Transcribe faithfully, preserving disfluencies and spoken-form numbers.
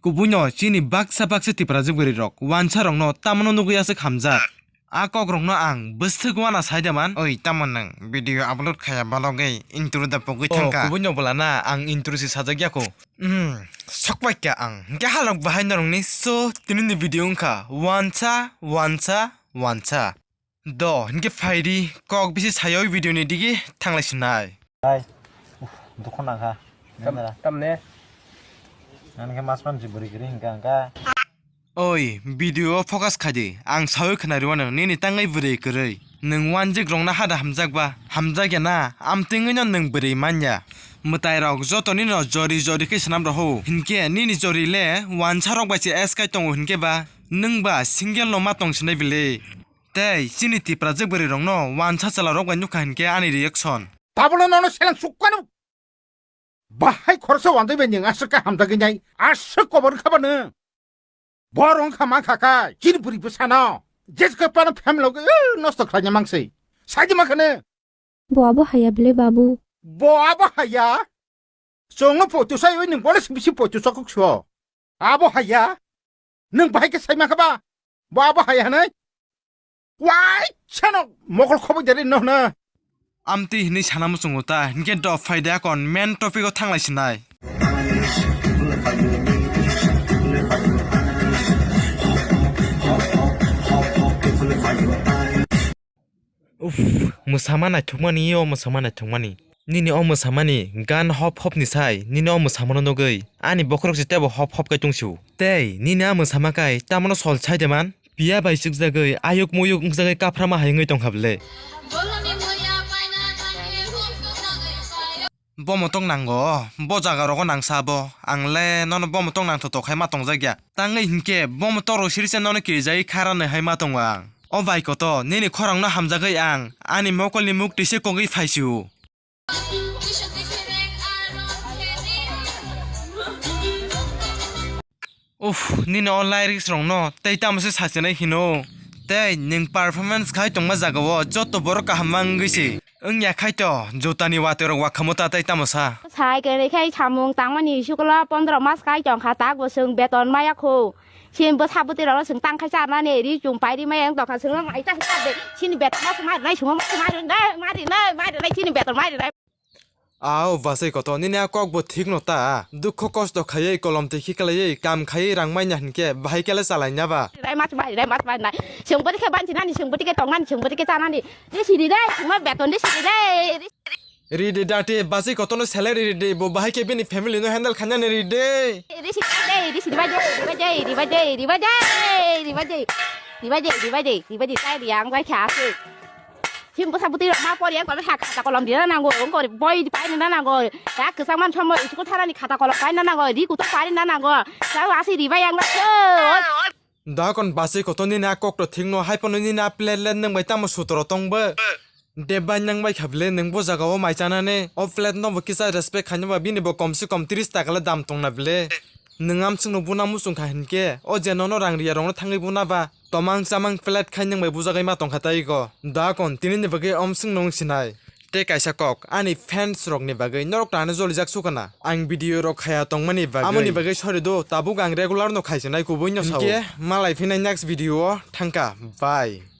Kubuino chini baksa baksa Tiprajwk bwrwi rok wansa rokno tamano nugwi aswk hamjak. A kok rokno ang bwswk wana sai de man? Oi, tamo nwng video upload khaya balogwi intro da pogwi Oh, thangkha. Kubuino bwlana ang intro se sajak ya kho. Hmm, sokpai kha ang. Hwnkhe halok bahai norokni so tinini video wngkha wansa, wansa, wansa. Do, hwnkhe phaidi, kok bisi sayo video ni digi thanglai sinai. Hai. Uf, dukho nangkha. Tam-, tamne? Ani khe mas man si bwrwi kwrwi hwnkha hwnkha. Oi, video o focus khaidi. Ang sawi khwnari wano, nini tangwi bwrwi kwrwi. Nwng wanjik rokno hada hamjak ba? Hamjak ya na? Amtwngwi no nwng bwrwi man ya. Mwtai rok joto nini no jori jori khe swnam rw hw. Hwnkhe nini jori le wansa rok bai se S kai tongo hwnkhe ba? Nwng ba single no ma tong sinai bile? Tei chini Tiprajwk bwrwi rokno wansa chwla rok bai nukha hinkhe ani reaction. Tabukno nono seleng sukkano. Bahai khoroksa wanjwi bai nwng aswk khe hamjagwi nai, aswk kobor wngkha ba nwng. Borok wngkha mankha kha, chini bwrwi bwsano. Jesu khe pano family rok, eh, nosto khlaina mangsi. Saidi mankha nwng. Bo abo haya bile babu. Bo abo haya? Chwngno poito sai oi nwng bole bisi poito chokok so. Abo haya? Nwng bahai khe sai mankha ba? Bo abo haya hwnwi? Waisano mokol khoboi dere no hwna. Amtwi hwnwi sana muchungo ta, hinkhe do phaida kon main topic o thanglai sinai. Uff, mwsama naithokmani, o mwsama naithokmani. Nini o mwsamani gan hop hop ni sai, nini o mwsamano nugwi ani bokhorok se tebo hop hop kai tong sio. Tei nini a mwsama kai tamano sol sai de man? Piya bai chukjagwi ayuk muyuk wngjakgwi kaphrama hai wngwi tongkha bwle. Bo motok nango, bo jaga rogo nangsa bo. Ang le nono bo motok nangthotok hai ma tongjak ya. Tangwi hinkhe bo motok rok siri se nono kirijagwi kha rani hai ma tongo ang. O bai koto, nini khorang no hamjagwi ang ani mokol ni muk twi se kogwi phai sio. Uff, nini o lyrics rokno tei tamo se sachinai hino. Tei nwng performance khai tongma jagao joto borok kaham ma wngwi se. Wngya khai to, jotani watwi rok wakhamo ta tei tamo sa. Sai kwrwi khai samung tangmani school o pondro mas khai tongkha, tak bo chwng beton maya kho. Chini bwsa bwtwi rokno chwng tang khai charnani ri chum pai ri maya wng tongkha, chwngno mai ta khai de. Chini beton ma se mai rwnai, chwngno ma se mai rwnai, mai rwnai, mai rwnai, chini beton mai rwnai. Ao, bachai kotor, nini a kok bo thik no ta. Dukho kosto khaiwi, kolom twi khiklaiwi, kam khaiwi rang manya hinkhe bahai kele chalaina ba? Rai mas bai, rai mas bai nai. Chwng bwrwi khe banchi nani, chwng bwrwi khe tong nani, chwng bwrwi khe cha nani. Ri siri re, chwngno beton ri siri re. Ri de date, bachai kotor no salary ri de, bo bahai khe bini family no handle khainani ri de. Ri siri re, ri siri bai de, ri bai de, ri bai de, ri bai de, ri bai de. Ri bai de, ri bai de, ri bai de, tai ri ang bai kha se. Chini bwsa bwtwi rok ma pori, ang khe khata kolom dina nango, ang khe boi paina nango. Ya kwchangma somoi school thanani khata kolom paina nango, ri kutung paina nango. Chao asi ribai ang lakhe. Da kon bachai kotor nini a kok to thik no, hai phano nini a plate le nwng bai tamo sutro tong bo? De bai nwng bai kha bile, nwng bo jaga o mai chanani. O plate no bo kisa respect khaina ba bini bo kom se kom tris taka le dam tong na bile. Nwng amswk no buna muchung kha hinkhe, o je nono rang riya rok no thangwi buna ba? Tomang chamang plate khai nwng bai bujagwi ma tongkha tei go. Da kon tini ni bagwi omswk nung sinai. Tei kaisa kok, ani fans rok ni bagwi norok tano jolijak sukana. Ang video rok khaya tongmani bagwi. Amoni bagwi sorry do, tabuk ang regular no khai sinai kubui no sao. Hinkhe malai phinai next video o thangkha. Bye.